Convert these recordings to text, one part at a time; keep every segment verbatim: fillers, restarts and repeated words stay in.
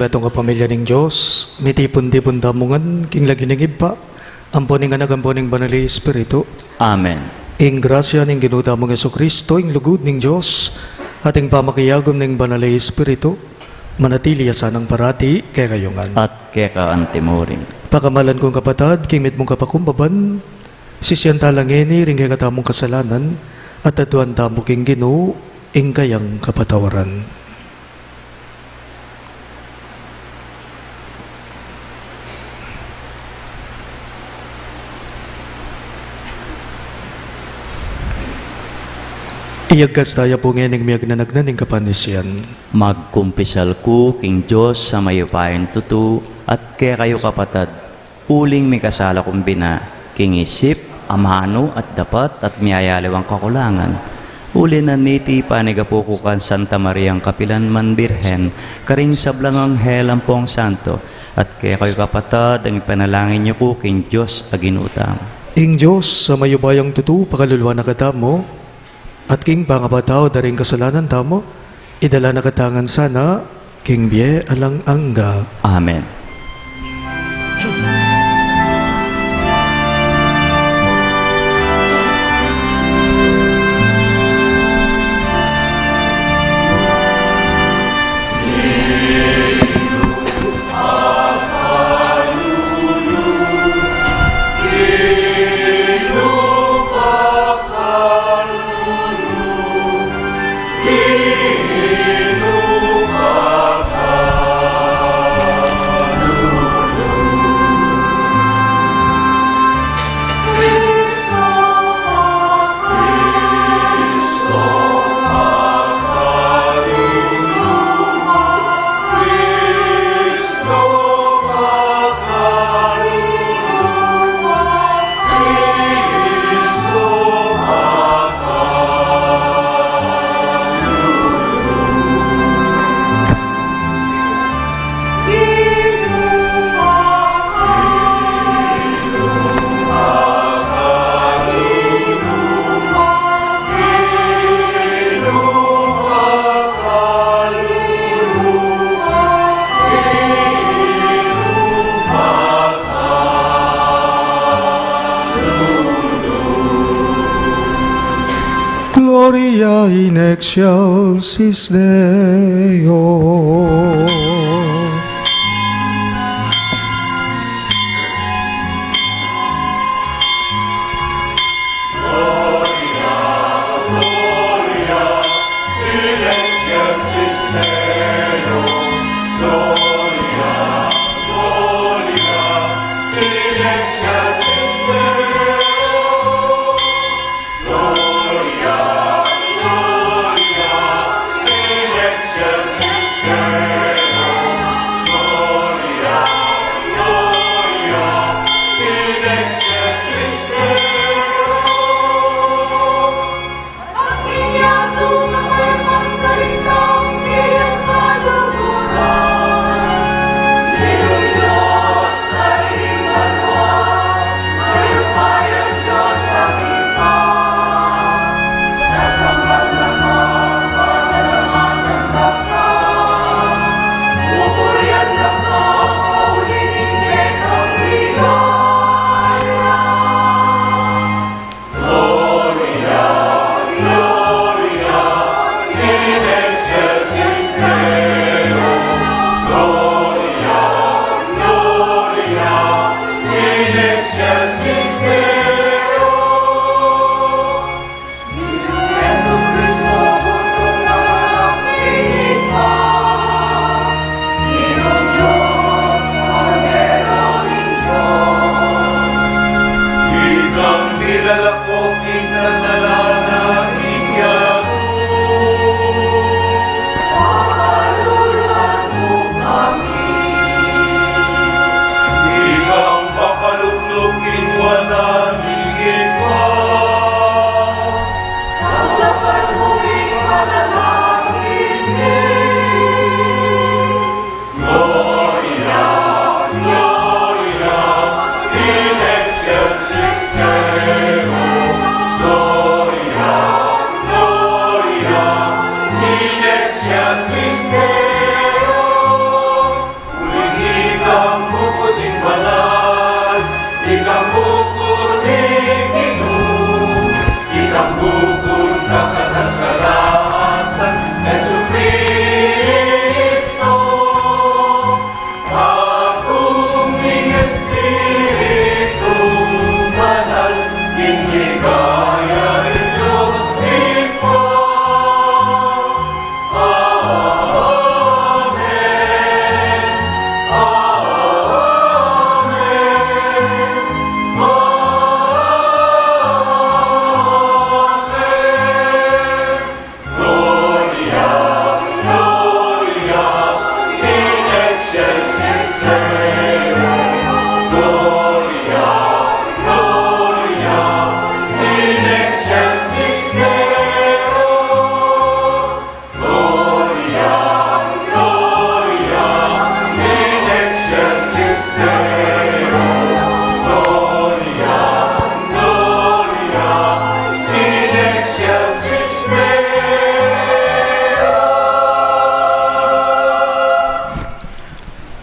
Atung kapamilya ning Dios, mitipun-tipun tamu ngan king lagyu ning Ibpa, ampo ning Anak, ampo ning Banal a Espiritu. Amen. Ing grasya ning Ginu tamung Jesucristo, ing lugud ning Dios, at ing pamakiagum ning Banal a Espiritu, manatili ya sanang parati kekayu ngan. At keka antimurin. Pakamalan kung kapatad, king mitmung kapakumbaban, sisian tala ngeni ring kekatamung kasalanan, at aduan tamu king Ginu ing kayang kapatawaran. Iyagkas taya pu ngening miyagnanagnan ning kapanisian. Magkumpisal ku king Dios a mayupayang tutu, at kekayu kapatad, uling mikasala kung bina, king isip, amanu, at dapat, at miyayaliwang kakulangan. Uli na niti panigapu ku kang Santa Mariang kapilan man Birhen, karing sablang anghel ampong santo, at kekayu kapatad, deng ipanalangin yu ku king Dios a Ginu tamu. Ing Dios a mayupayang tutu, pakaluluan na katamu, at king pangapatawad da ring kasalanan tamu, idala na katamu ngan sana king bie alang angga. Amen. Gloria in excelsis Deo.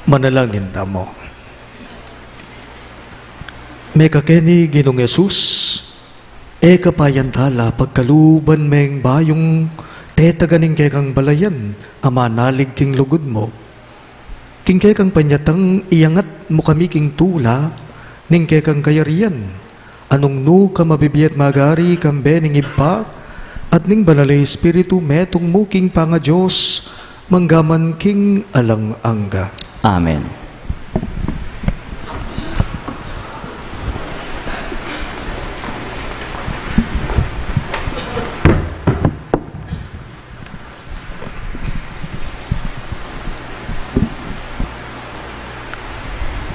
Manalangin tamu. Mekakeni Ginung Jesus, e ka pa yanta la pagkaluban meng bayung tetagan ing kekang balayan a manalig king lugud mu. King kekang panyatang iyangat mu kami king tula ning kekang kayarian, a nung nu ka mabibie at magari kambe ning Ibpa at ning Banal a Espiritu, metung mu king pangaDios, mangga man king alang angga. Amen.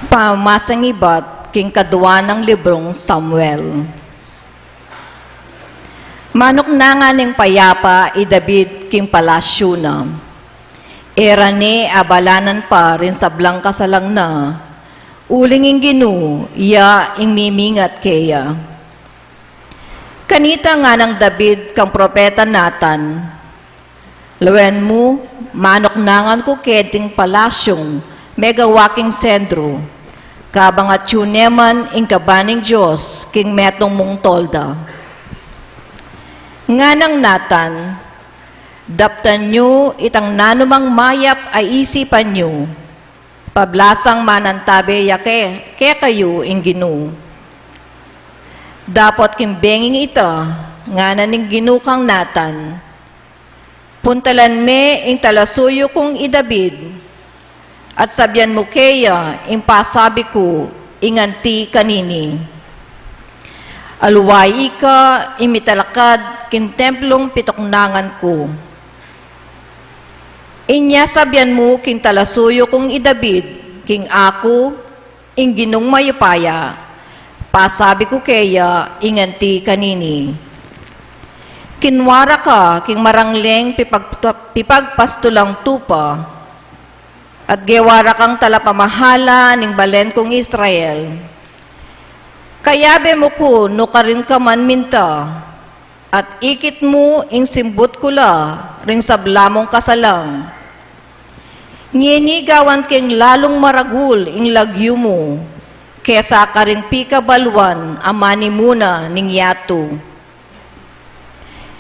Pamamasang ibat king kadua nang librung Samuel. Manuknangan ning payapa i David king palasyu na. E ra ne abalanan pa ring sablang kasalang na, uling ing Ginu ya ing mimingat keya. Kanita nganang David kang propeta Natan, "Lawen mu, manuknangan ku keti ing palasyung megawa king sendro, kabang atyu ne man ing kaba ning Dios king metung mung tolda." Nganang Natan, "Daptan yu itang nanumang mayap a isipan yu, pablasang manantabe ya ke, kekayu ing Ginu." "Dapot king benging ita," ngana ning Ginu kang Natan, "puntalan me ing talasuyu kung i David, at sabian mu keya ing pasabi ku ing anti kanini: Alwai ika ing mitalakad king templung pituknangan ku. Inya sabian mu king talasuyu kung i David, king aku, ing Ginung mayupaya, pasabi ku keya ing anti kanini: Kinwa ra ka king marangleng pipag-, pipagpastulang tupa, at gewa ra kang talapamahala ning balen kung Israel. Kayabe mu ku nukarin ka man minta, at ikit mu ing simbut ku la ring sabla mung kasalang. Ngeni gawan keng lalung maragul ing lagyu mu kesa karing pikabaluan a manimuna ning yatu.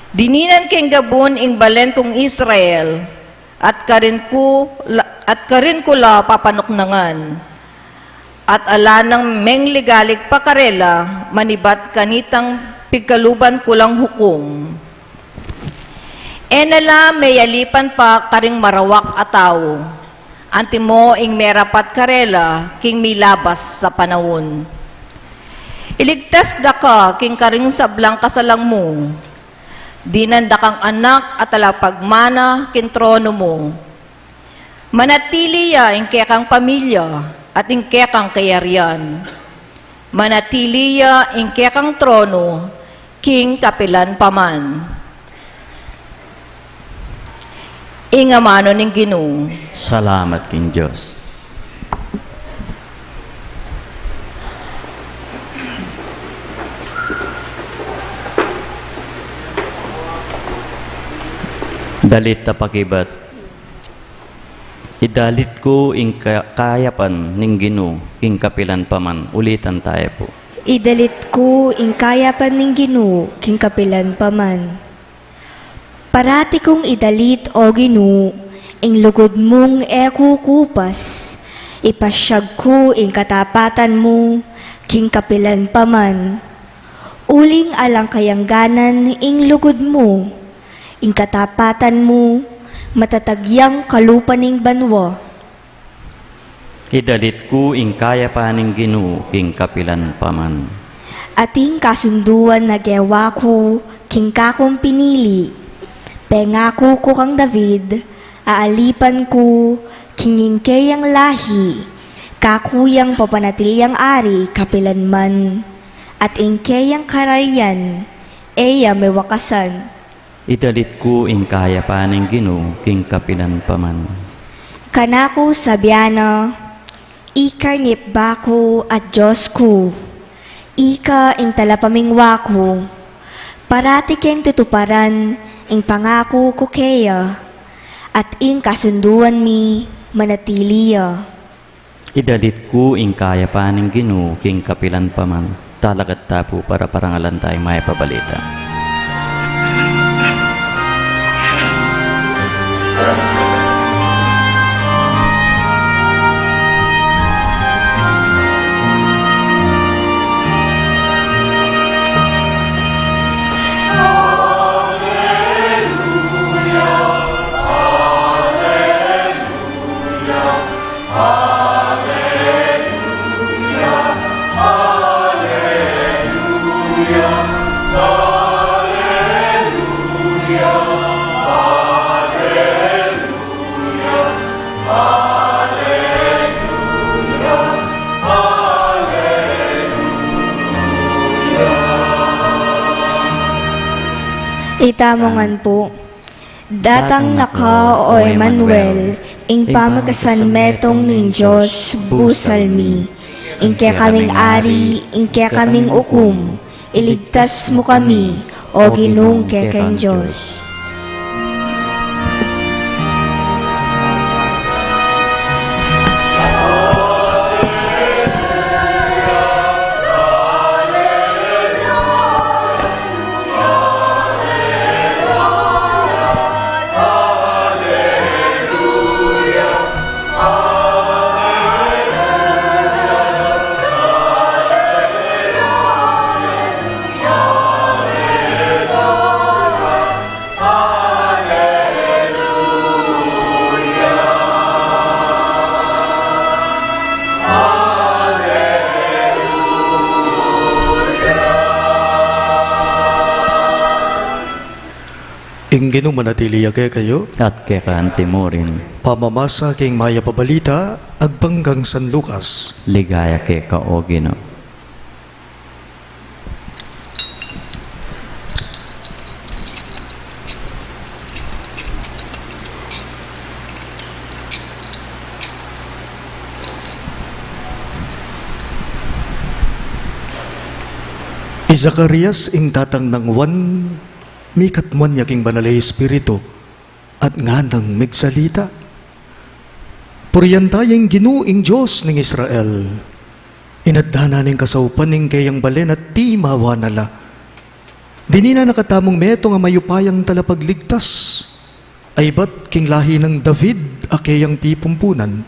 Dininan keng gabun ing balen kung Israel, at karin ku la, at karin ku la papanuknangan, at ala nang mengligalik pa karela manibat kanitang pigkaluban ku lang hukum. E na la meyalipan pa karing marawak a tau, antimo ing merapat karela king milabas a panaun. Iligtas da ka king karing sablang kasalang mu. Dinan da kang anak a talapagmana king trono mu. Manatili ya ing kekang pamilya at ing kekang kayarian. Manatili ya ing kekang trono king kapilan pa man." Ing amanu ning Ginu. Salamat king Dios. Dalit ta pakibat. Idalit ku ing ka-, kayapan ning Ginu king kapilan pa man. Ulitan tayu pu. Idalit ku ing kayapan ning Ginu king kapilan pa man. Parati kung idalit, o Ginu, ing lugud mung e kukupas, ipasyag ku ing katapatan mu king kapilan pa man. Uling alang kayangganan ing lugud mu, ing katapatan mu, matatag yang kalupa ning banua. Idalit ku ing kayapan ning Ginu king kapilan pa man. Ating kasunduan na gewa ku king kakung pinili. Pengaku ku kang David, aalipan ku king ing keyang lahi, kaku yang papanatiliang ari kapilan man, at ing keyang kararian e ya mewakasan. Idalit ku ing kayapan ning Ginu king kapilan pa man. Kanaku sabian na, Ika ing Ibpa ku at Dios ku, ika ing talapamingwa ku. Parati keng tutuparan ing pangaku ku keya, at ing kasunduan mi manatili ya. Idalit ku ing kayapan ning Ginu king kapilan pa man. Talakad ta pu para parangalan taya ing Mayap a Balita. Itamu ngan pu. Datang na ka, o Emmanuel, ing pamikasan metung ning Dios busal mi. Ing kekaming ari, ing kekaming ukum, iligtas mu kami, o Ginung kekeng Dios. Ing Ginu manatili ya kekayu. At keka anti mu rin. Pamamasa king Mayap a Balita agpang kang San Lucas. Ligaya keka, o Ginu. I Zacarias ing tatang nang Juan, mikatmuan ya king Banal a Espiritu, at nganang migsalita. Purian taya ing Ginu ing Dios ning Israel. Inaddanan ing kasaupan ning keyang balen at timawa na la. Dininan na katamung metung a mayupayang talapagligtas, a ibat king lahi nang David a keyang pipumpunan.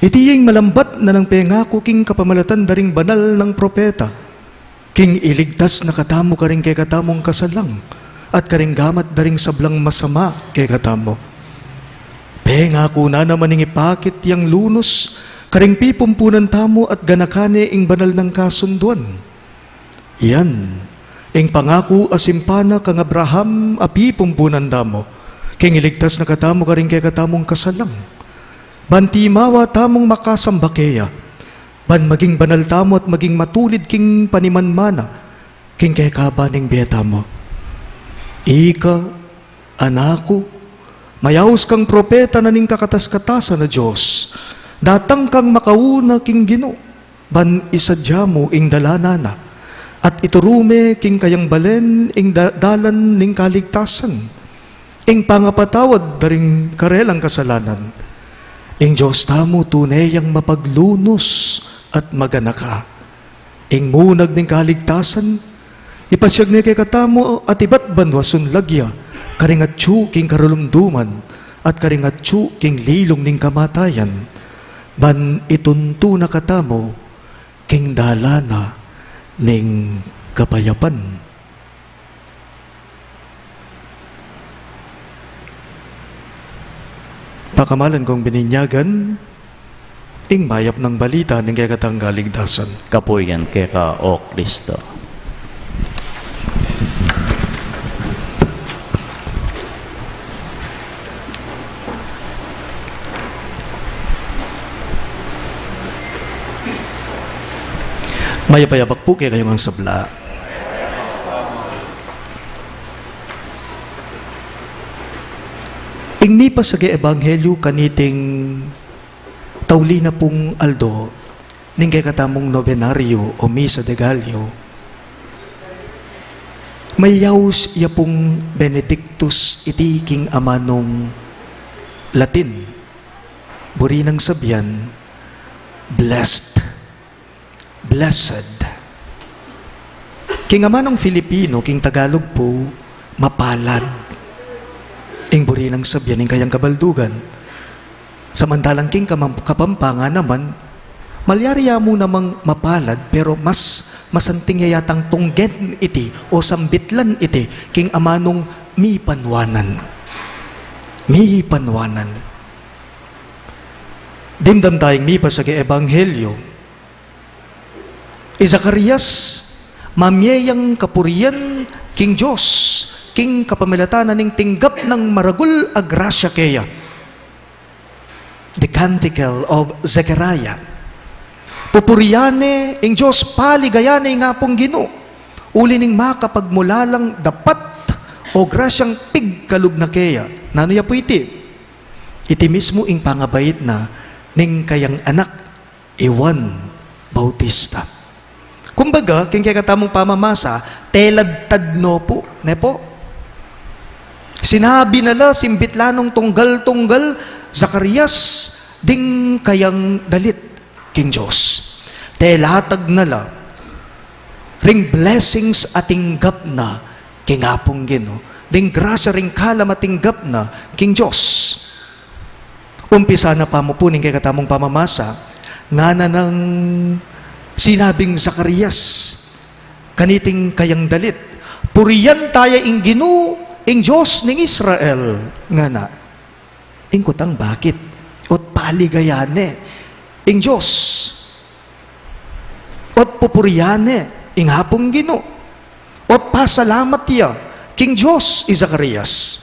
Iti ya ing malambat na nang pengaku king kapamilatan da ring banal nang propeta, king iligtas na katamu karing kekatamung kasalang, at karing gamat da ring sablang masama kekatamu. Pengaku na naman ing ipakit yang lunus karing pipumpunan tamu at ganakan ne ing banal nang kasunduan. Yan ing pangaku a simpan na kang Abraham a pipumpunan tamu, king iligtas na katamu karing kekatamung kasalang. Ban timawa tamung makasamba keya, ban maging banal tamu at maging matulid king panimanmana, king kekaban ning bie tamu. Ika, anak ku, mayaus kang propeta na ning kakatas-katasan a Dios. Datang kang makauna king Ginu, ban isadya mu ing dalanan na, at ituru me king kayang balen ing da-, dalan ning kaligtasan, ing pangapatawad da ring karelang kasalanan. Ing Dios tamu tune yang mapaglunus at maganaka. Ing munag ning kaligtasan, ipasiag ne kekatamu at ibat banua sunlag ya, karing atyu king karulumduman, at karing atyu king lilung ning kamatayan, ban ituntu na katamu king dalan na ning kapayapan. Pakamalan kung bininyagan, ing mayap nang balita ning kekatang kaligtasan. Kapurian keka, O Kristo. Mayap a yabak pu kekayu ngan sabla. Ing mipasage ebanghelyu kaniting tauli na pung aldo ning kekatamung nobenaryo o Misa de Gallo, mayaus ya pung Benedictus iti king amanung Latin. Buri nang sabian, blessed. Blessed. King amanung Filipino, king Tagalog pu, mapalad. Ing buri nang sabian ning kayang kabaldugan. Samantalang king kamam-, Kapampangan naman, malyari ya mu namang mapalad, pero mas masanting ya yatang tunggen iti o sambitlan iti king amanung mipanuanan. Mipanuanan. Dimdam tayang mipasage ebanghelyo. I Zacarias, mamie yang kapurian king Dios, king kapamilatan na ning tinggap nang maragul a grasya keya. The Canticle of Zechariah. Pupurian ne ing Dios, paligayan ne ing Apung Ginu, uli ning makapagmulalang dapat o grasyang pigkalub na keya. Nanu ya pu iti? Iti mismu ing pangabait na ning kayang anak, i Juan Bautista. Kumbaga, king kekatamung pamamasa, teladtad no pu, ne pu? Sinabi na la, simbit la nung tunggal-tunggal, Zacarias, ding kayang dalit king Dios. Telatag na la ring blessings a tinggap na king Apung Ginu, ding grasya ring kalam a tinggap na king Dios. Umpisa na pa mu pu ning kekatamung pamamasa, ngana nang sinabing Zacarias kaniting kayang dalit, "Purian taya ing Ginu, ing Dios ning Israel," ngana. Ing kutang bakit? Ot paligayan ne ing Dios. Ot pupurian ne ing Apung Ginu. Ot pasalamat ya king Dios i Zacarias.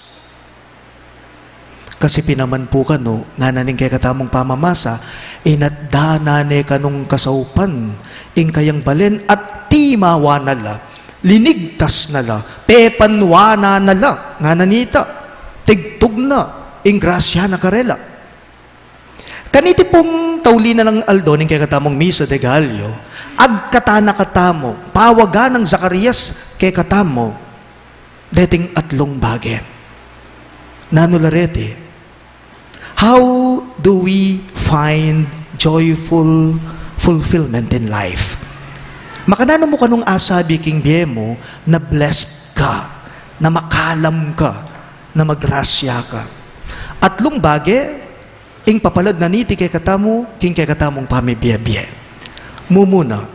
Kasi pin naman pu kanu, ngana ning kekatamung pamamasa, inatdanan ne kanung kasaupan ing kayang balen at timawa na la, linigtas na la, pepanuanan na la, ngana nita, tigtug na ing grasya na karela. Kaniti pung tauli na nang aldo ning kekatamung Misa de Gallo, agkatan na katamu, pawagan nang Zacarias kekatamu deting atlung bage. Nanu la reti? How do we find joyful fulfillment in life? Makananu mu kanung asabi king bie mu na blessed ka, na makalam ka, na magrasya ka? Atlung bage ing papalad na niti kekatamu king kekatamung pamibie-bie. Mumuna,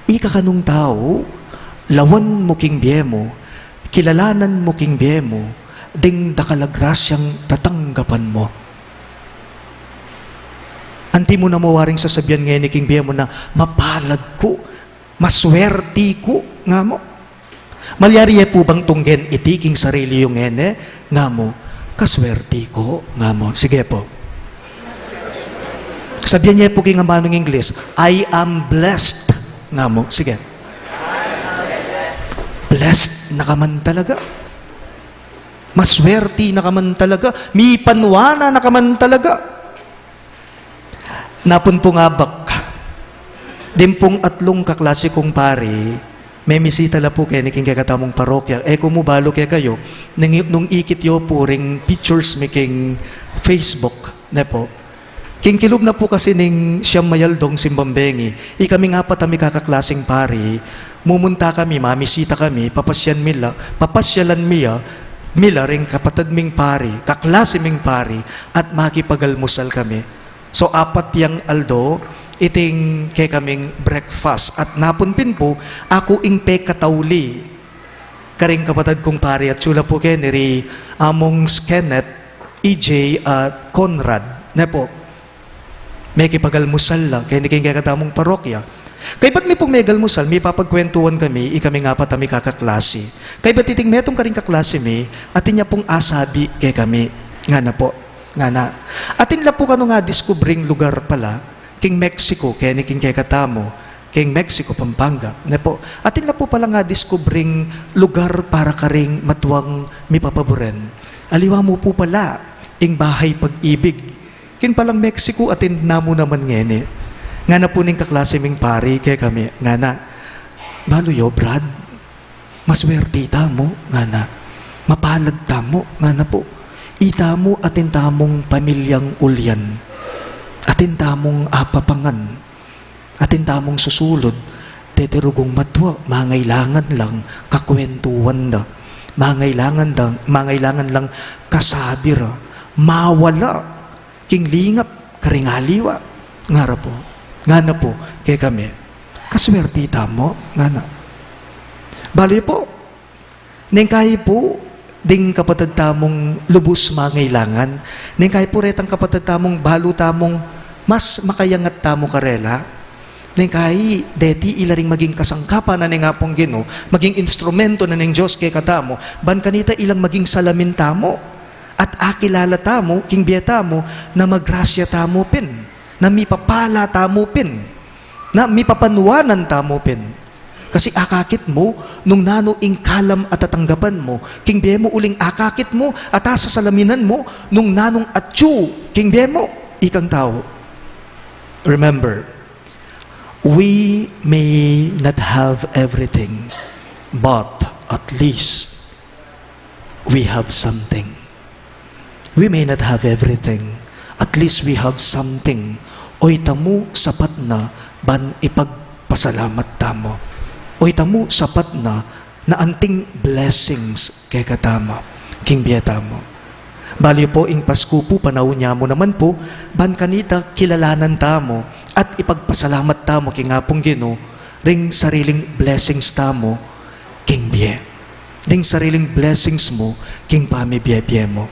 ika kanung tau, lawan mu king bie mu, kilalanan mu king bie mu ding dakal a grasyang tatanggapan mu. Anti mu na mu waring sasabian ngeni king bie mu na, "Mapalad ku, maswerti ku," nga mu. Malyari ye pu bang tunggen iti king sarili yu ngeni? Nga mu, "Kaswerti ku," nga mu. Sige pu. Sabian ye pu king amanung Ingles, "I am blessed," nga mu. Sige. Blessed na ka man talaga. Maswerti na ka man talaga. Mipanuanan na ka man talaga. Napun pung abak, ding pung atlung kaklasi kung pari, memisita la pu keni king kekatamung parokya. E ku mu balu kekayu, nung, nung ikit yu pu ring pictures mi king Facebook, ne pu. King kilub na pu kasi ning siyam a aldong simbang bengi, ikaming apat a mikakaklasing pari, mumunta kami, mamisita kami, papasyalan mi la, papasyalan mi ya, mi la ring kapatad ming pari, kaklase ming pari, at makipagalmusal kami. So, apat yang aldo, iting kekaming breakfast. At napun pin pu, aku ing pekatauli karing kapatad kung pari at sula pu keni ri Among Kenneth, E J at Conrad. Ne pu, mekipagalmusal la keni king kekatamung parokya. Kaybat mi pung megalmusal, mipapagkwentuan kami, ikaming apat a mikakaklase. Kaybat iting metung karing kaklase mi, atin ya pung asabi kekami. Ngana pu, ngana. Atin la pu kanu nga diskubring lugar pala, king Mexico, keni king kekatamu, king Mexico, Pampanga. Ne pu, atin la pu pala nga diskubring lugar para karing matuang mipapaburen. Aliwa mu pu pala, ing Bahay Pag-ibig. King palang Mexico, atin na mu naman ngeni. Ngana pu ning kaklase ming pari kekami, ngana, "Balu yu, Brad, maswerti tamu," ngana. "Mapalad tamu," ngana pu. "Itamu atin tamung pamilyang ulyan. Atin tamung apapangan. Atin tamung susulud. Deti rugung matua, mangailangan lang kakwentuan da. Mangailangan lang, mangailangan lang kasabi ra. Mawala king lingap karing aliwa." Ngara pu, ngana pu kekami, "Kaswerti tamu," ngana. "Balu yu pu, neng kayi pu, ding kapatad tamung lubus mangailangan, neng kayi pu retang kapatad tamung balu tamung mas makayangat tamu karela, neng kayi deti ila ring maging kasangkapan na ning Apung Ginu, maging instrumento na ning Dios kekatamu, ban kanita ilang maging salamin tamu, at akilala tamu king bie tamu na magrasya tamu pin, na mipapala tamu pin, na mipapanuanan tamu pin." Kasi akakit mu nung nanu ing kalam a tatanggapan mu king bie mu, uling akakit mu at asasalaminan mu nung nanung atyu king bie mu, ikang tau. Remember, we may not have everything, but at least we have something. We may not have everything. At least we have something. O ita mu sapat na ban ipagpasalamat tamu. O ita mu sapat na na anting blessings kekatamu king bie tamu. Balu yu pu, ing Pasku pu, panaun ya mu naman pu ban kanita kilalanan tamu at ipagpasalamat tamu king Apung Ginu ring sariling blessings tamu king bie, ding sariling blessings mu king pamibie-bie mu.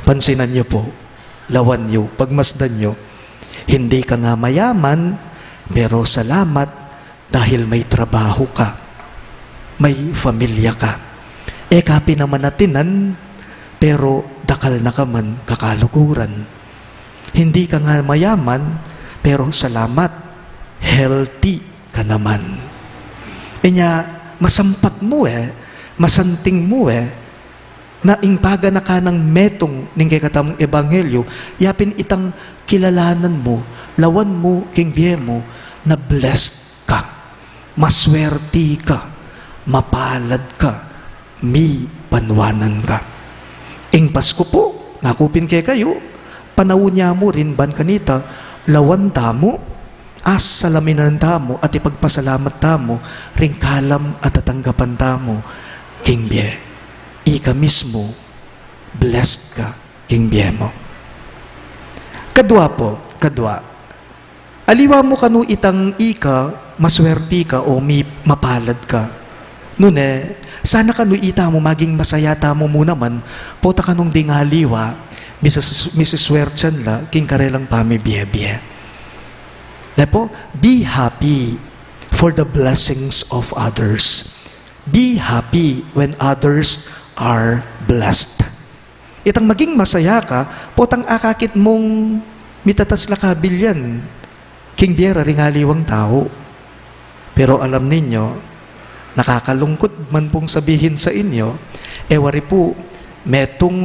Pansinan yu pu, lawan yu, pagmasdan yu. Hindi ka nga mayaman, pero salamat dahil may trabaho ka, may pamilya ka. E ka pin naman atinan, pero dakal na ka man kakaluguran. Hindi ka nga mayaman, pero salamat, healthy ka naman. Inya, masampat mu e, masanting mu e, na ing paganakan nang metung ning kekatamung ebanghelyo, ya pin itang kilalanan mu, lawan mu king bie mu, na blessed ka, maswerti ka, mapalad ka, mipanuanan ka. Ing Pasku pu, ngaku pin kekayu, panaun ya mu rin ban kanita, lawan tamu, asalaminan tamu at ipagpasalamat tamu ring kalam a tatanggapan tamu king bie. Ika mismu, blessed ka king bie mu. Kadua pu, kadua. Aliwa mu kanu itang ika maswerti ka o mi-, mapalad ka. Nune, sana kanu itamu maging masaya tamu mu naman, pota kanung ding aliwa, misis-, misiswertian la king karelang pamibie-bie. Ne pu, be happy for the blessings of others. Be happy when others are blessed. Itang maging masaya ka, potang akakit mung mitatas la kabilyan king bie ra ring aliwang tau. Pero alam ninyo, nakakalungkut man pung sabihin sa inyo, e wari pu, metung,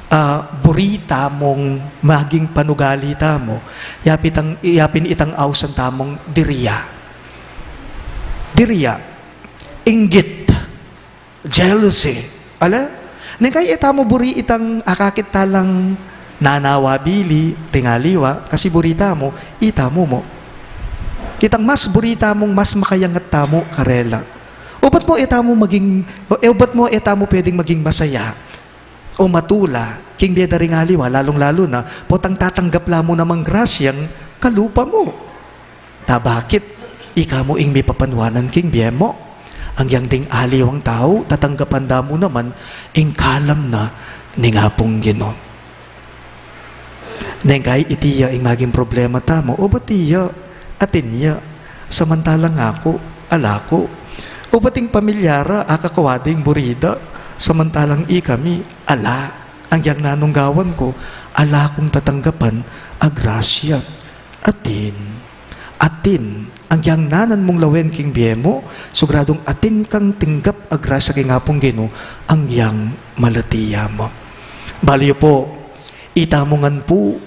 ah, buri tamung maging panugali tamu, ya pin itang, ya pin itang ausan tamung diriya. Diriya, inggit, jealousy. Ala? Neng kayi e tamu buri itang akakit ta lang Nanawa bili ring aliwa, kasi buri tamu, ita mu mu. Itang mas buri tamung mas makayangat tamu karela. Ubat mu e tamu maging, e, ubat mu e tamu pwedeng maging masaya o matula king bie da ring aliwa, lalung-lalu na potang tatanggap la mu namang grasyang kalupa mu. Ta bakit? Ika mu ing mipapanwanan king bie mu. Agyang ding aliwang tau, tatanggapan da mu naman ing kalam na ning Apung Ginu. Neng kai iti ya ing maging problema tamu, o ba't iya, atin ya, samantalang aku, ala ku. O ba't ing pamilya ra, akakwa ding buri da, samantalang ikami, ala. Agyang nanung gawan ku, ala kung tatanggapan a grasya. Atin. Atin, agyang nanan mung lawen king bie mu, siguradung atin kang tinggap a grasya king Apung Ginu, agyang malati ya mu. Balu yu pu, ita mu ngan pu,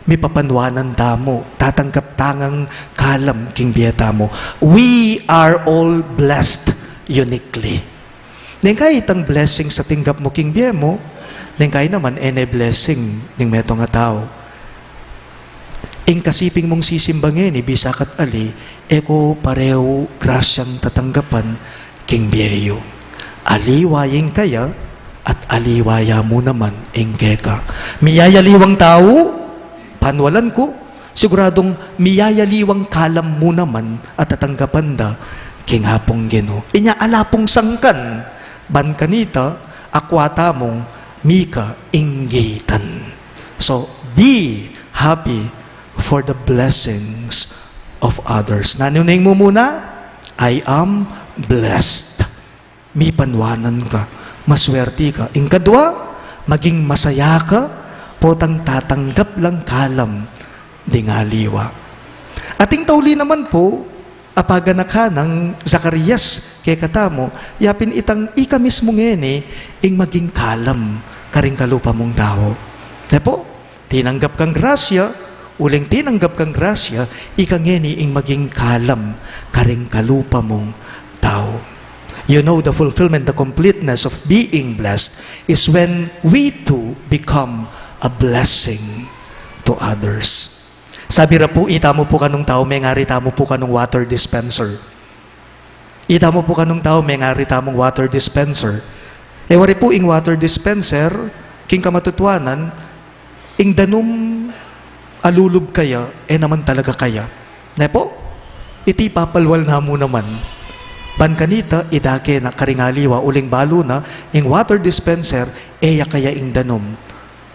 mipapanwanan tamu, tatanggap tang kalam king bie tamu. We are all blessed uniquely. Neng kai itang blessing sa tinggap mu king bie mu, neng kai naman e ne blessing ning metung a tau. Ing kasiping mung sisimba ngeni, bisa ka't ali, e ku pareu grasyang tatanggapan king bie yu. Aliwa ya ing kaya, at aliwa ya mu naman ing keka. Miyayaliwang tau, panwalan ku, siguradung miyayaliwang kalam mu naman a tatanggapan da king Apung Ginu. Inya ala pung sangkan, ban kanita, akwa tamung mika inggitan. So, be happy for the blessings of others. Nanu neng mumuna? I am blessed. Mipanwanan ka, maswerti ka. Ing kadwa, maging masaya ka, potang tatanggap lang kalam ding aliwa. Ating tauli naman pu, apaganaka nang Zacarias kekatamu, yapin itang ika mismu ngeni ing maging kalam karing kalupa mung tau. Te pu, tinanggap kang grasya, uling tinanggap kang grasya, ika ngeni ing maging kalam karing kalupa mung tau. You know, the fulfillment, the completeness of being blessed is when we too become a blessing to others. Sabi ra pu, ita mu pu kanung tau, mengari tamu pu kanung water dispenser. Ita mu pu kanung tau, mengari tamung water dispenser. E wari pu ing water dispenser, king kamatutuanan, ing danum a lulub kaya, e naman talaga kaya. Ne pu? Iti papalwal na mu naman. Ban kanita, idake na karing aliwa, uling balu na, ing water dispenser, e ya kaya ing danum.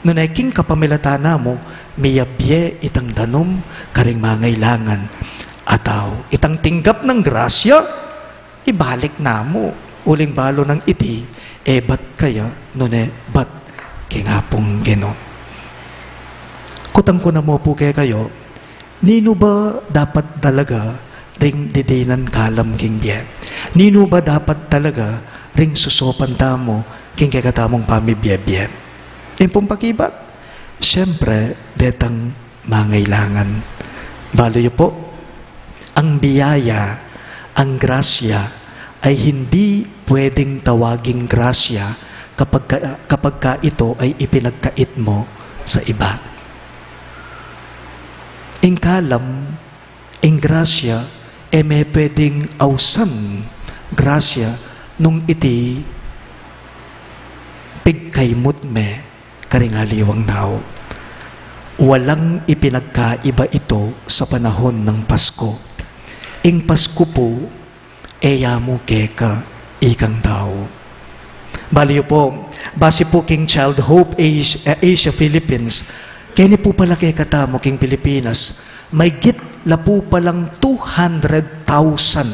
Nune king kapamilatan na mu, miyabie itang danum karing mangailangan a tau. Itang tinggap nang grasya, ibalik na mu. Uling balu nang iti, e bat kaya, nune bat king Apung Ginu. Kutang ku na mu pu kekayu, ninu ba dapat talaga ring didinan kalam king bie? Ninu ba dapat talaga ring susupan tamu king kekatamung pamibie-bie? Ing pung pakibat, siyempre, detang mangailangan. Balu yu pu, ang biyaya, ang grasya, ay hindi pwedeng tawaging grasya kapag ka, kapag ka ito ay ipinagkait mo sa iba. Ing kalam, ing grasya, e me pwedeng ausan grasya nung iti pigkaimut me karing aliwang tau. Walang ipinagkaiba ito sa panahon ng Pasko. Ing Pasko pu, e ya mu keka, ikang tau. Balu yu pu, base pu king Child Hope Asia, Asia Philippines, keni pu pala kekatamu king Pilipinas, maygit la pu palang two hundred thousand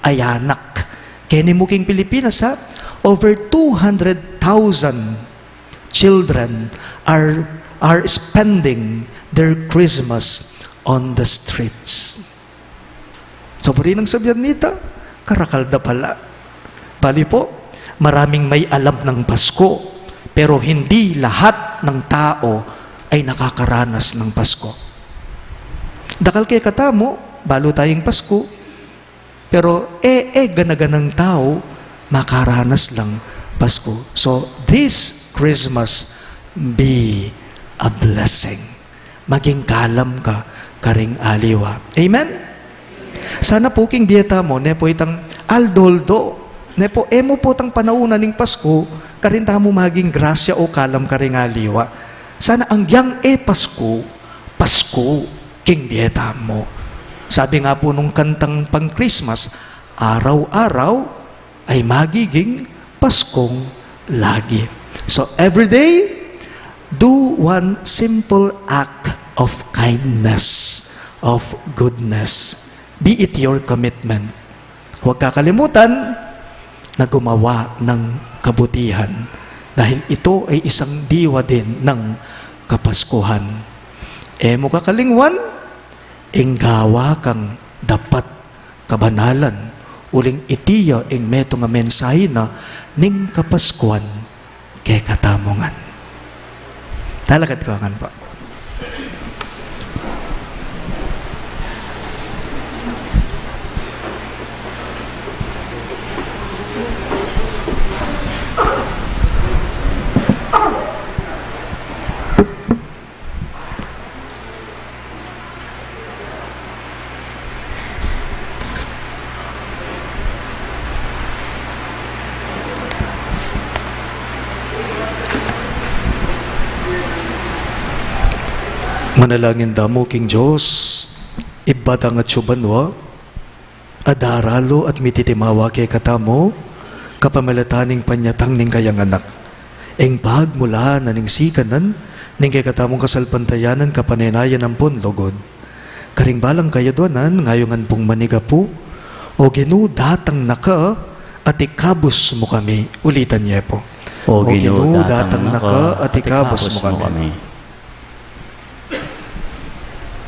a anak. Keni mu king Pilipinas, ha? Over two hundred thousand children are, are spending their Christmas on the streets. So, buri nang sabian nita, karakal da pala. Balu yu pu, maraming may alam ng Pasko, pero hindi lahat ng tao ay nakakaranas ng Pasko. Dakal kekatamu, balu tayung Pasko, pero e, e gana-ganang tau makaranas lang Pasko. So, this Christmas, be a blessing. Maging kalam ka karing aliwa. Amen? Sana pu king bie tamu, ne pu itang aldo-aldo, ne pu e mu pu itang panaun na ning Pasku, karin tamu maging grasya o kalam karing aliwa. Sana anggyang e Pasku, Pasku king bie tamu. Sabi nga pu nung kantang pang-Christmas, araw-araw ay magiging Paskong lagi. So, every day, do one simple act of kindness, of goodness. Be it your commitment. Huwag kakalimutan na gumawa ng kabutihan, dahil ito ay isang diwa din ng Kapaskuhan. E mu kakalingwan, ing gawa kang dapat kabanalan, uling iti ya ing metung a mensahe na ning Kapaskuhan kekatamu ngan. Talakad ko ngan pu. Manalangin tamu king Dios, Ibpa tang atsu banua, a daralu at mititimawa kekatamu, kapamilatan ning panyatang ning kayang Anak. Ing pagmulan na ning sikanan, ning kekatamung kasalpantayanan kapanenayan ampon lugud. Karing balang kayadwanan, ngayungan pung manigapu, O Ginu, datang na ka, at ikabus mu kami. Ulitan ye pu. O Ginu, datang na ka, at ikabus mu kami.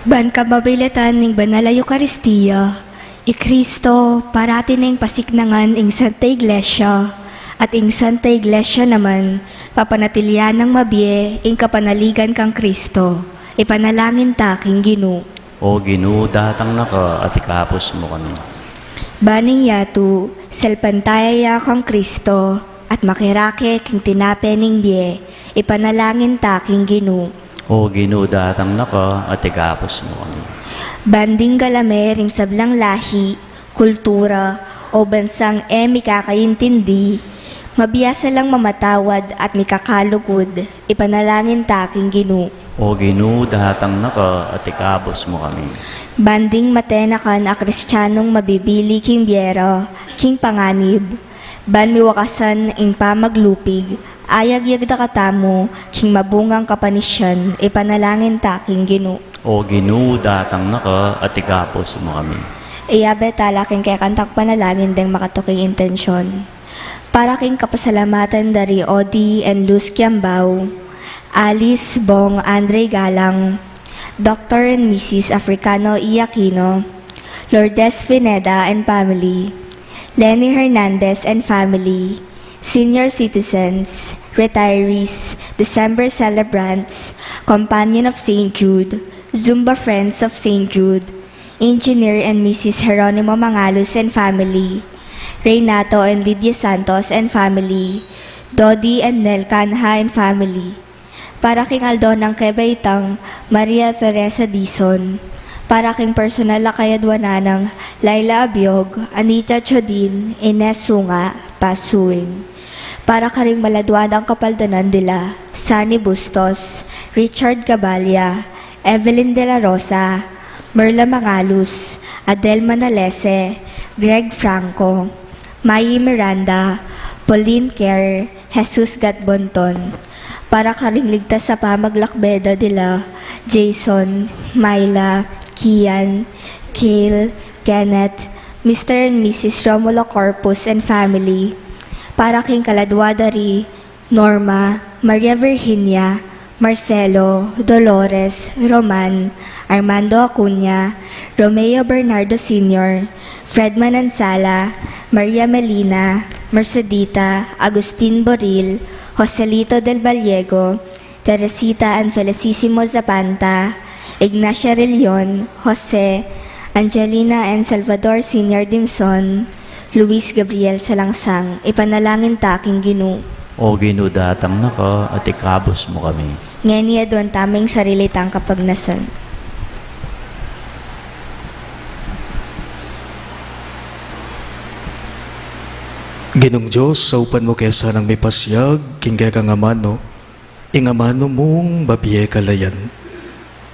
Ban kamabilitan ning Banal a Eukaristia, i Kristo parati neng pasiknangan ing Santa Iglesia, at ing Santa Iglesia naman papanatilian nang mabie ing kapanaligan kang Kristo. Ipanalangin ta king Ginu. O Ginu, datang na ka at ikabus mu kami. Ban ing yatu salpantaya ya kang Kristo, at makirake king tinape ning bie, ipanalangin ta king Ginu. O Ginu, datang na ka at ikabus mu kami. Ban ding galame ring sablang lahi, kultura, o bansang e mikakaintindi, mabiasa lang mamatawad at mikakalugud, ipanalangin ta king Ginu. O Ginu, datang na ka at ikabus mu kami. Ban ding matenakan a Kristianung mabibili king bie ra, king panganib, ban miwakasan ing pamaglupig, ayagyag da katamu king mabungang kapanisian, ipanalangin ta king Ginu. O Ginu, datang na ka at ikabus mu kami. Iyabe tala king kekantang panalangin deng makatuking intensyon. Para king kapasalamatan da ri Odi and Luz Kiambao, Alice Bong Andre Galang, Doktor and Misis Africano E Aquino, Lourdes Pineda and family, Leni Hernandez and family, senior citizens, retirees, December celebrants, Companion of Saint Jude, Zumba Friends of Saint Jude, Engineer and Misis Jeronimo Mangalus and family, Renato and Lydia Santos and family, Dodi and Nel Canha and family. Para king aldo nang kebeitang Maria Teresa Dizon. Para king personal a kayadwanan nang Laila Abiog, Anita Chodin, Ines Sunga, Pasuing. Para karing maladwa dang kapaldanan dila, Sunny Bustos, Richard Gaballa, Evelyn de la Rosa, Merla Mangalus, Adel Manalese, Greg Franco, Mayi Miranda, Pauline Kerr, Jesus Gatbonton. Para karing ligtas a pamaglakbe da dila, Jason, Myla, Kian, Kale, Kenneth, Mister and Missus Romulo Corpus and family. Para king kaladwa da ri Norma, Maria Virginia, Marcelo, Dolores, Roman, Armando Acuña, Romeo Bernardo Senior, Fredman Ansala, Maria Melina, Mercedita, Agustin Boril, Joselito del Vallego, Teresita and Felicísimo Zapanta, Ignacia Relion, Jose, Angelina and Salvador Senior Dimson, Luis Gabriel Salangsang, ipanalangin ta king Ginu. O Ginu, datang na ka at ikabus mu kami. Ngeni aduan tamu ing sarili tang kapagnasan. Ginung Dios, saupan mu ke sanang mipasiag king kekang amanu ing amanu mung bibie kalayan.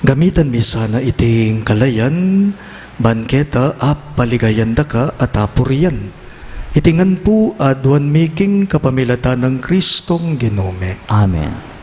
Gamitan mi sana iting kalayan ban keta apaligayan da ka at apurian. Iti ngan pu aduan mi king kapamilatan nang Kristong Ginu mi. Amen.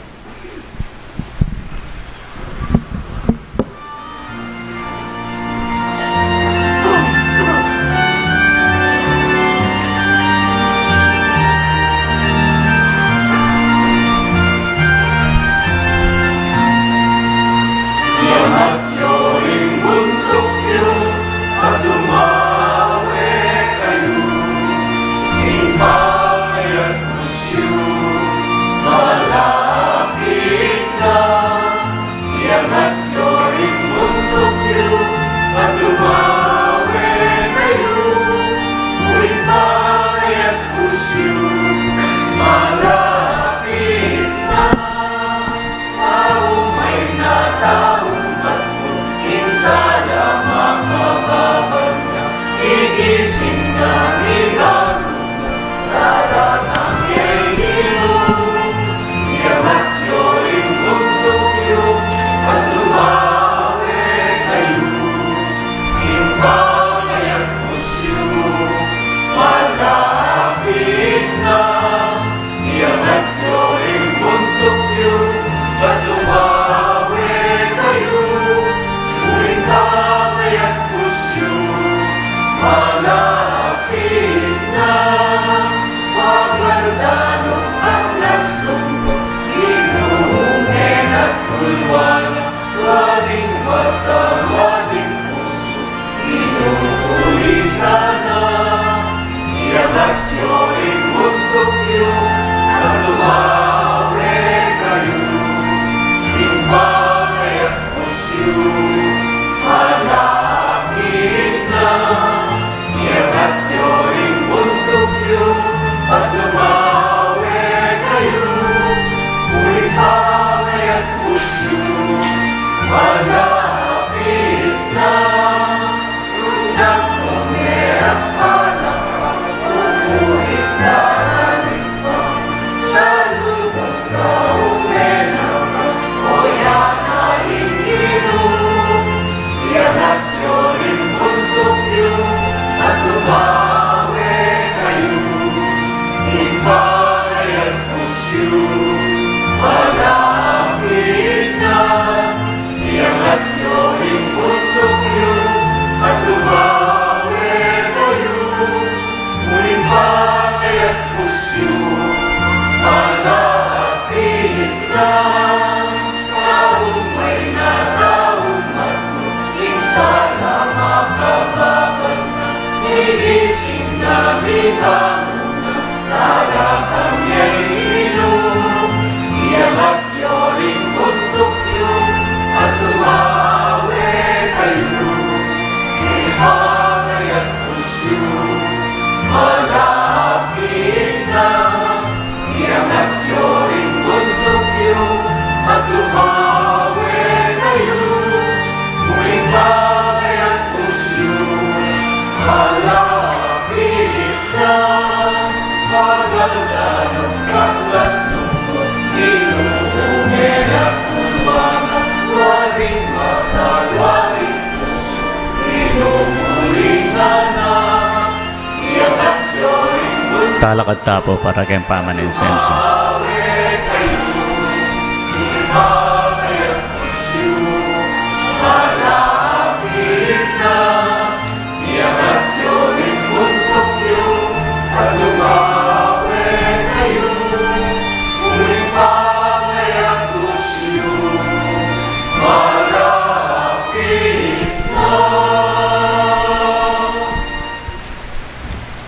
Talakad ta pu para keng pamaninsenso.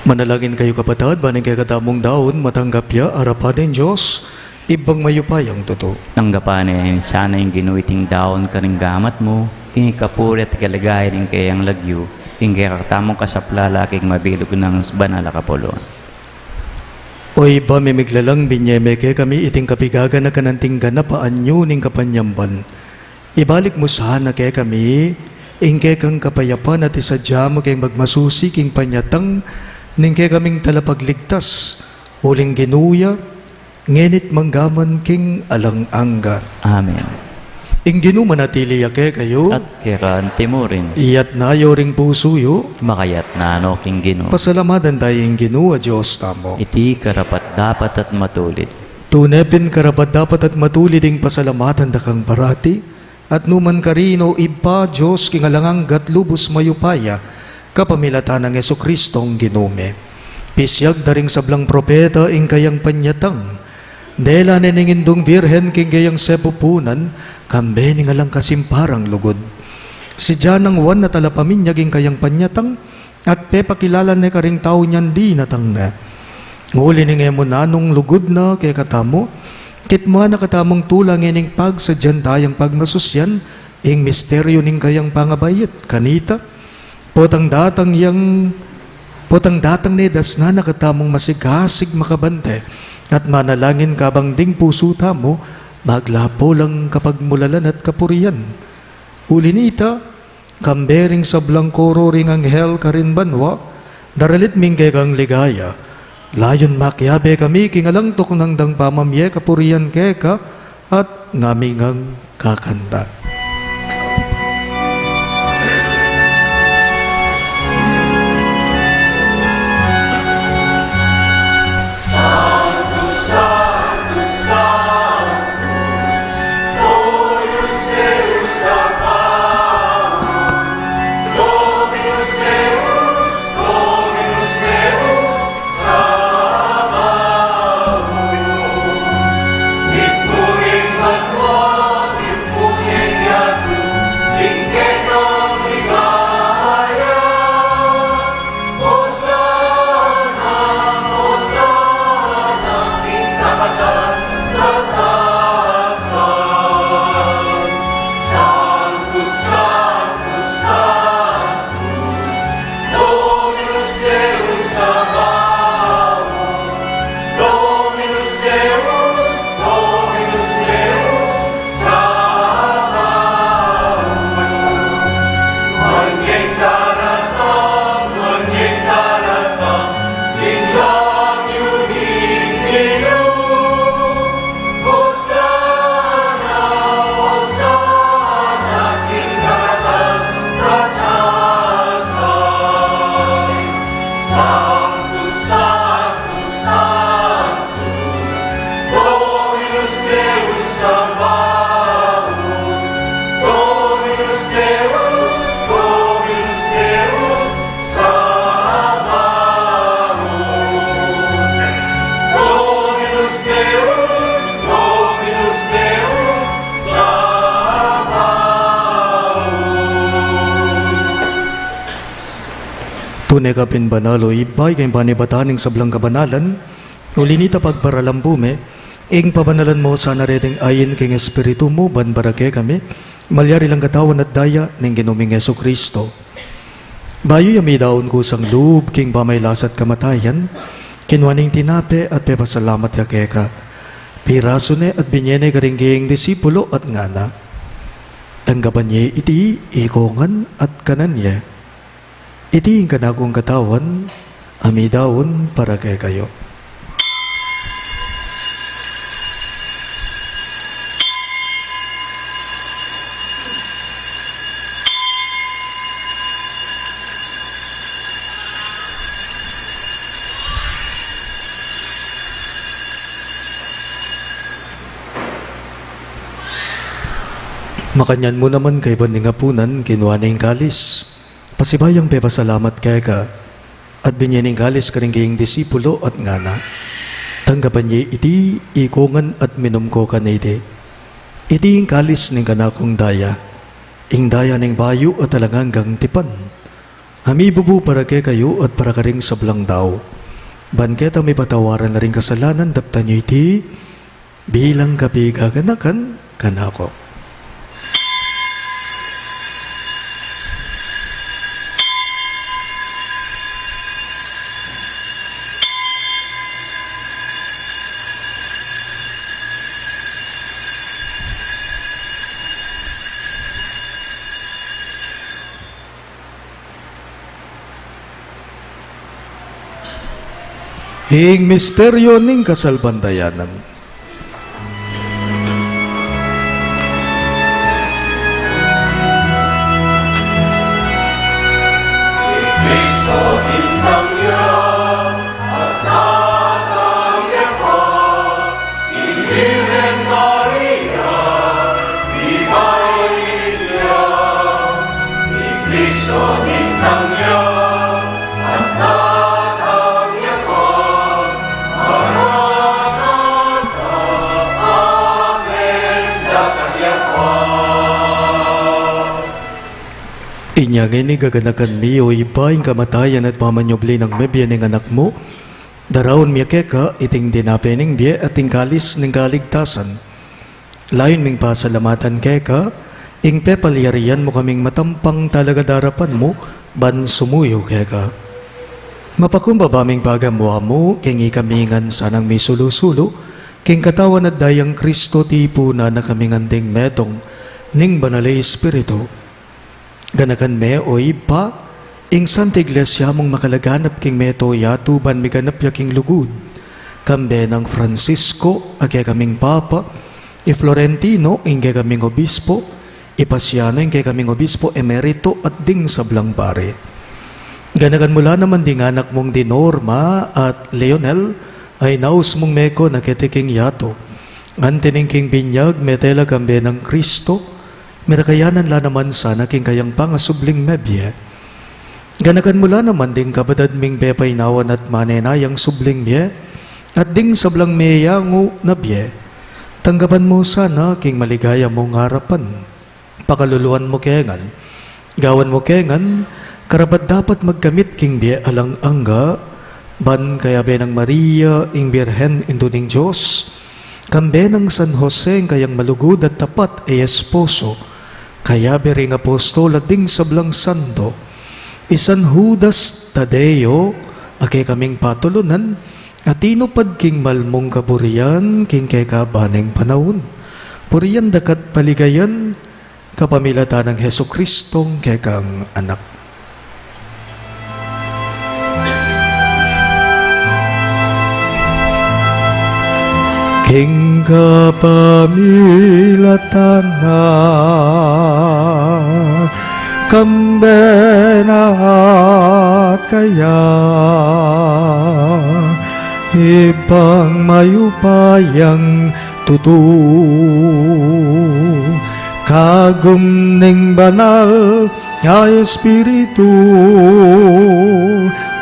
Manalangin kayu, kapatad, ban ing kekatamung daun matanggap ya arapan ning Dios, Ibpang mayupayang tutu. Tanggapan na sana ning Ginu iting daun karing gamat mu, king ikapuri at ikaligaya ning kayang lagyu, king kekatamung kasaplalan king mabilug nang banal a kapulungan. O Ibpa mi miglalang, binie me kekami iting kapigaganakan anting ganap a anyu ning kapanyamban. Ibalik mu sana kekami ing kekang kapayapan at isadia mu keng magmasusi king panyatang ning kekaming Talapagligtas, uling Ginu ya, ngeni't manggaman king alang angga. Amen. Ing Ginu manatili ya kekayu. At keka anti mu rin. Iyatas yu ring pusu yu. Makayatas no king Ginu. Pasalamatan taya ing Ginu a Dios tamu. Iti karapat-dapat at matulid. Tune pin karapat-dapat at matulid ing pasalamatan da kang parati, at nu man karin, O Ibpa, Dios king alang angga't lubus mayupaya, kapamilatan nang Jesucristong Ginu mi. Pisiag da ring sablang propeta ing kayang panyatang. Dela ne ning Indung Birhen king kayang sepupunan, kambe ning alang kasimparang lugud. Si Juan a talapaminyag ing kayang panyatang, at pepakilala ne karing tau niang dinatang ne. Uli ning e mu nanung lugud na kekatamu, kitmuan na katamung tula ngening pagsadyan tayang pagmasusian ing misteryu ning kayang pangabait kanita. Potang datang yang, potang datang ne, dasnan na katamung masigasig makabante at manalangin kabang ding pusu tamu maglapo lang kapagmulalan at kapurian. Uli nita, kambe ring sablang koro ring anghel karin banua, daralit mi ing kekang ligaya. Layun makiabe kami king alang tuknang dang pamamie kapurian keka, at ngami ngang kakanta. Tune ka pin banal, O Ibpa, ika ing panibatan ning sablang kabanalan. Uli nita, pagparalan mu me, ing pabanalan mu sana reting ain king Espiritu mu, ban para kekami malyari lang katawan at daya ning Ginu ming Jesucristo. Bayu ya midaun kusang lub king pamailas at kamatayan, kinua ne ing tinape at pepasalamat ya keka. Pirasu ne at binie ne karing kayang disipulo at ngana: Tanggapan ye iti ikongan at kanan ye. Iti ing kanakung katawan a midaun para kekayu. Makanyan mu naman kaybat ning apunan, kinua ne ing kalis, pasibayung pepasalamat keka, at binie ne ing kalis karing kayang disipulo at ngana: Tanggapan ye iti ikongan at minum ko kaniti. Iti ing kalis ning kanakung daya, ing daya ning bayu at alang anggang tipan, a mibubu para kekayu at para karing sablang tau, ban keta mipatawaran la ring kasalanan. Daptan yu iti bilang kapigaganakan kanaku. Ing misteryo ning kasalpantayanan. Inya ngeni, gaganakan mi, o Ibpa, ing kamatayan at pamanyubli nang mebie ning Anak mu, daraun mi keka iting tinape ning bie at ing kalis ning kaligtasan. Layun ming pasalamatan keka ing pepalyarian mu kaming matampang talagad arapan mu ban sumuyu keka. Mapakumbaba ming pagamuan mu king ikami ngan sanang misulu-sulu king katawan at dayang Kristo, tipunan na kaming anting metung ning Banal a Espiritu. Ganakan me, o Ibpa, ing Santa Iglesia mung makalaganap king mabilug a yatu ban miganap ya king lugud, kambe nang Francisco a kekaming Papa, i Florentino ing kekaming Obispo, i Pasiano ing kekaming Obispo Emerito at ding sablang pari. Ganakan mu la naman ding anak mung di Norma at Leonel a inaus mung meko na keti king yatu. Anti ning king binyag, mete la kambe nang Kristo, mirakayanan la naman sana king kayang pangasubling mebie. Ganakan mu la naman ding kapatad ming pepainawan at manenayang subling mie, at ding sablang meyangu na bie. Tanggapan mu sana king maligaya mung arapan. Pakaluluan mu ke ngan, gawan mu ke ngan karapat-dapat magkamit king bie alang angga, ban kayabe nang Maria ing Birhen, Indu ning Dios, kambe nang San Jose ing kayang malugud at tapat a esposo, kayabe ring apostol at ding sablang santo, i San Judas Tadeo a kekaming patulunan, a tinupad king mal mung kaburian king kekaba ning panaun. Purian da ka at paligayan kapamilatan nang Jesucristong kekang Anak. King kapamilatan na, kambe na at kaya, Ibpang mayupayang tutu, kagum ning Banal a Espiritu,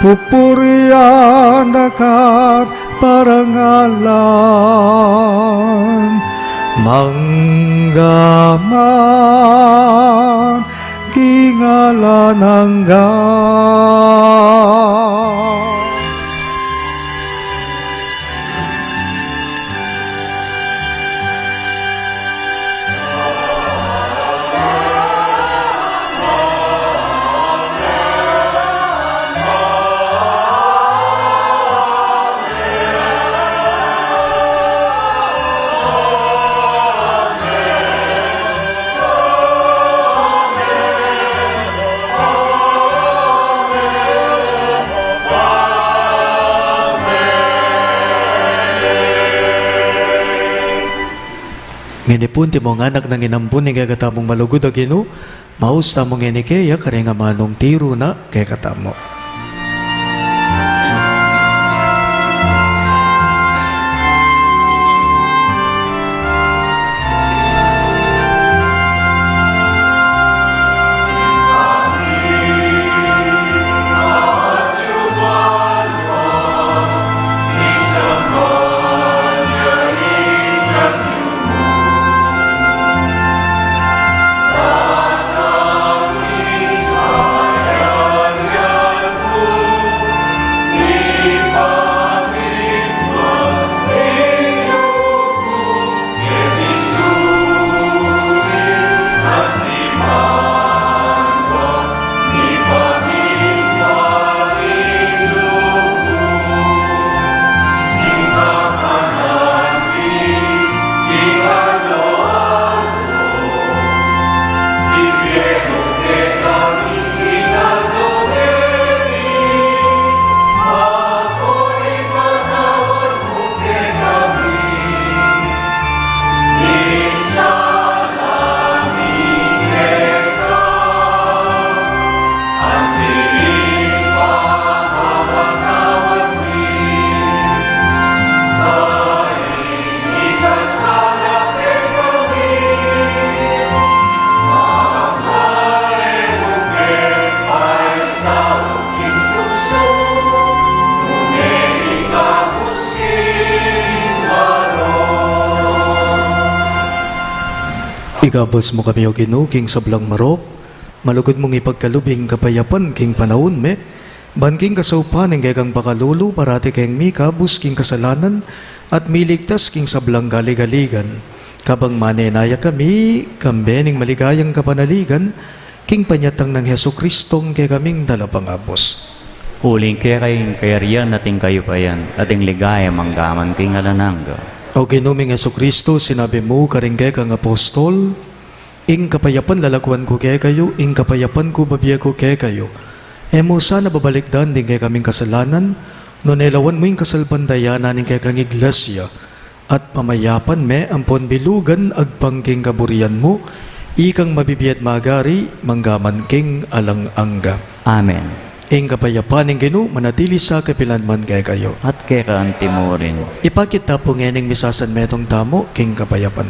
pupurian da ka at parangalan, mangga man king alang angga. Ngeni pu, antimong anak nang inampun ning kekatamung malugud a Ginu, maus tamu ngeni keya karing amanung tiru na kekatamu. Ikabus mu kami, O Ginu, king sablang marok, malugud mung ipagkalub ing kapayapan king panaun mi, ban king kasaupan ning kekang pakalulu, parati keng mikabus king kasalanan, at miligtas king sablang galigaligan. Kabang manenaya kami, kambe ning maligayang kapanaligan, king panyatang nang Jesucristong kekaming talapangabus. Uling keka ing kayarian at ing kayupayan, at ing ligaya manggaman king alang angga. O Ginu ming Jesucristo, sinabi mu karing kekang apostol, ing kapayapan lalakwan ku kekayu, ing kapayapan ku bibie ku kekayu. E mu sana babalikdan ding kekaming kasalanan, nune lawan mu ing kasalpantayanan ning kekang iglesia, at pamayapan me ampon bilugan agpang king kaburian mu, ikang mabibie at magari, manggaman king alang angga. Amen. Ing kapayapan ning Ginu manatili sa kapilan man kekayu. At keka anti mu rin. Ipakit ta pu ngening misasan metung tamu king kapayapan.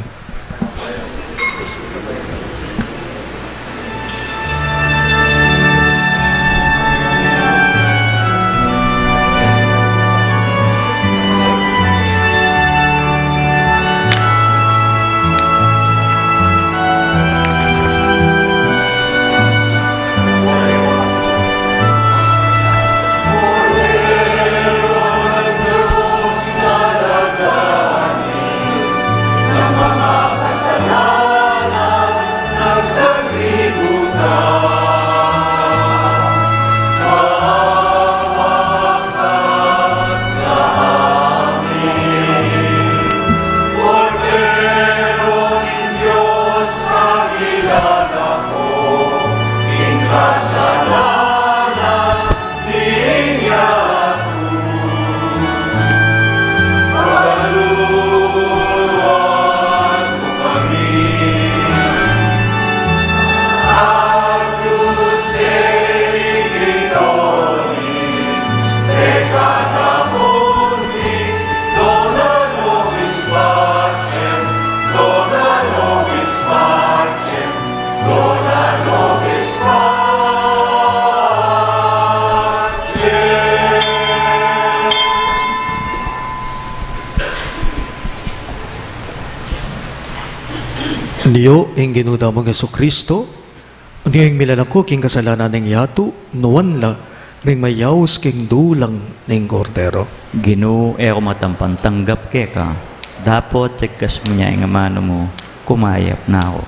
Nio ing Ginu tamung Jesucristo, nio ing milalako king kasalanan ning yatu, nuan la ring mayaus king dulang ning Kordero. Ginu, e ku matampang tanggap keka, dapot ikasmu ne ing amanu mu, kumayap na ku.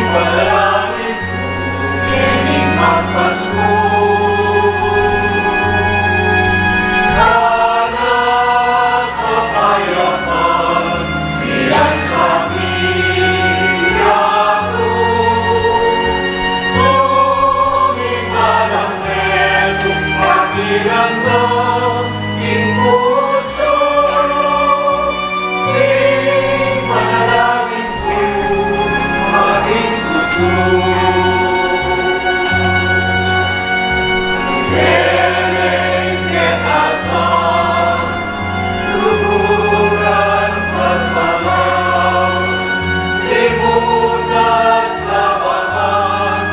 Panalangin ku ngening magpaskul, sana kapayapan milansa mi yatu, nung ipalang metung pakiramdam king pusu, ing panalangin ku, maging tutu. Ileleng keta sa luguran pasalam, limutan kapapan,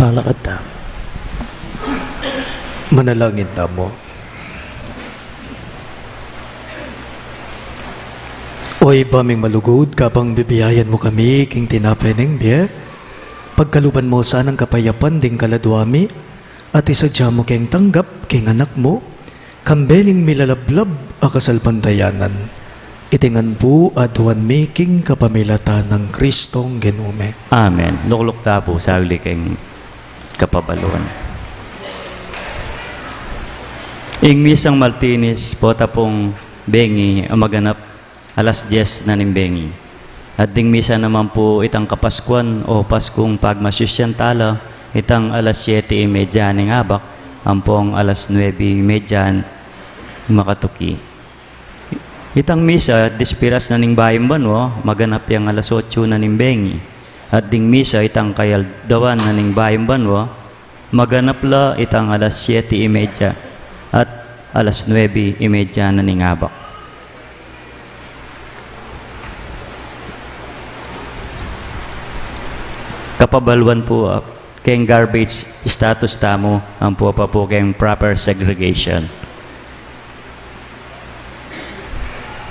Palakad ta. Manalangin tamu. O Ibpa ming malugud, kabang bibiayan mu kami king tinapay ning bie, pagkaluban mu sanang kapayapan ding kaladua mi, at isadya mu keng tanggap king Anak mu, kambe ning milalablab a kasalpantayanan. Iti ngan pu aduan mi king kapamilatan nang Kristong Ginu mi. Amen. Lukluk ta pu, sauli keng kapabaluan. Ing misang Martines, pota pung bengi a maganap alas dies na ning bengi. At ding misa naman pu itang Kapaskuan o Paskung Pagmasusyan tala, itang alas siete y media ning abak, ampong alas nuebe y media makatuki. Itang misa, dispiras na ning bayung banua, maganap yang alas otso na ning bengi. At ding misa, itang kayaldawan na ning bayung banua, maganap la itang alas siete y media at alas nuebe y media na ning abak. Kapabaluan pu, ah, keng garbage status tamu, ampo pa pu keng proper segregation.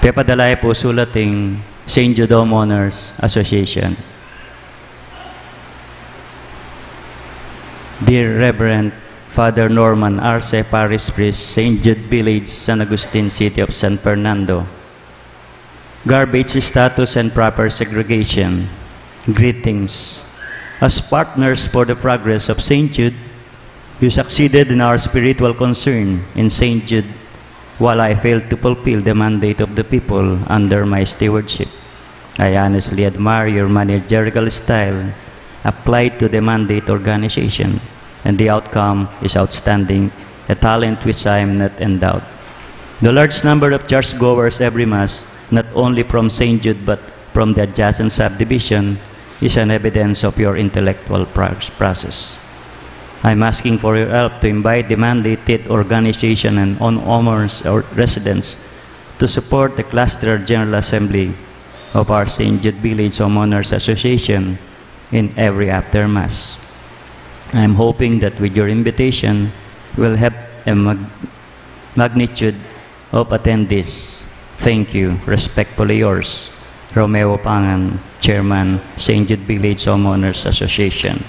Pepadala ya pu sulat ing Saint Jude Homeowners Association. Dear Reverend Father Norman Arce, Parish Priest, Saint Jude Village, San Agustin, City of San Fernando. Garbage status and proper segregation. Greetings. As partners for the progress of Saint Jude, you succeeded in our spiritual concern in Saint Jude, while I failed to fulfill the mandate of the people under my stewardship. I honestly admire your managerial style applied to the mandate organization, and the outcome is outstanding, a talent which I am not endowed. The large number of churchgoers every Mass, not only from Saint Jude but from the adjacent subdivision, is an evidence of your intellectual pro-, process. I'm asking for your help to invite the mandated organization and on-, owners or residents to support the Cluster General Assembly of our Saint Jude Village Homeowners Association in every after Mass. I'm hoping that with your invitation, we'll have a mag-, magnitude of attendees. Thank you. Respectfully yours, Romeo Pangan, Chairman, Saint Jude Village Homeowners Association.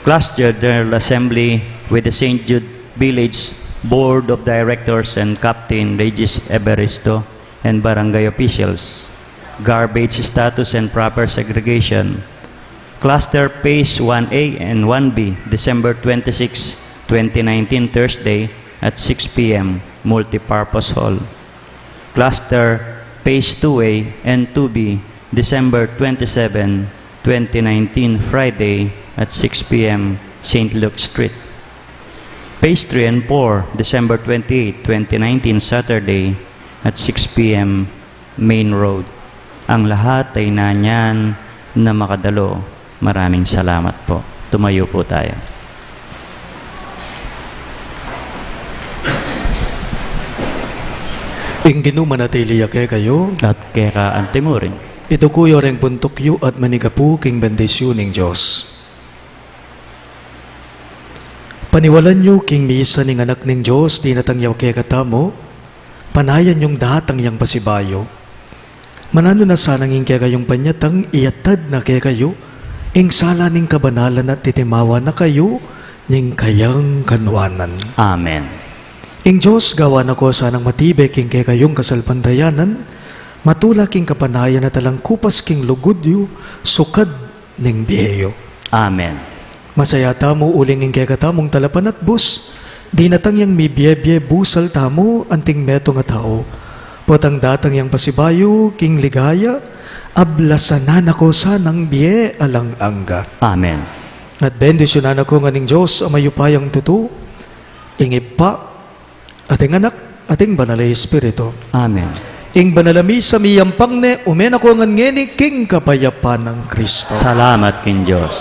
Cluster General Assembly with the Saint Jude Village Board of Directors and Captain Regis Evaristo and barangay officials. Garbage status and proper segregation. Cluster Phase one A and one B, December twenty-six, twenty nineteen, Thursday at six p.m., Multipurpose Hall. Cluster Phase two A and two B, December twenty-seven, twenty nineteen, Friday at six p.m., Saint Luke Street. Phase three and four, December twenty-eight, twenty nineteen, Saturday at six p.m., Main Road. Ang lahat ay nanyan na makadalo. Maraming salamat po. Tumayo po tayo. Ing Ginu manatili ya kekayu. At keka antimurin. Iduku yu reng buntuk yu at manigapu king bendisyun ning Dios. Paniwalan yu king misa ning Anak ning Dios, dinatang ya kekatamu, panayan yung datang yang pasibayu. Mananu na sanang ing kekayung panyatang iyatad na kekayu, ing sala ning kabanalan at titimawa na kayu ning kayang kanuanan. Amen. Ing Dios gawan na ko sanang matibe king kekayung kasalpantayanan, matula king kapanayan at alang kupas king lugud yu, sukad ning bie yu. Amen. Masaya tamu uling ing kekatamung talapanatbus, dinatang yang mibie-bie busal tamu anting metung a tau. Potang datang yang pasibayu king ligaya, ablasan na ko sanang bie alang angga. Amen. At bendisyunan na ko ngan ning Dios a mayupayang tutu, ing Ibpa, at ing Anak, at ing Banal a Espiritu. Amen. Ing banal a misa miyampang ne, ume na ko ngan ngeni king kapayapan nang Kristo. Salamat king Dios.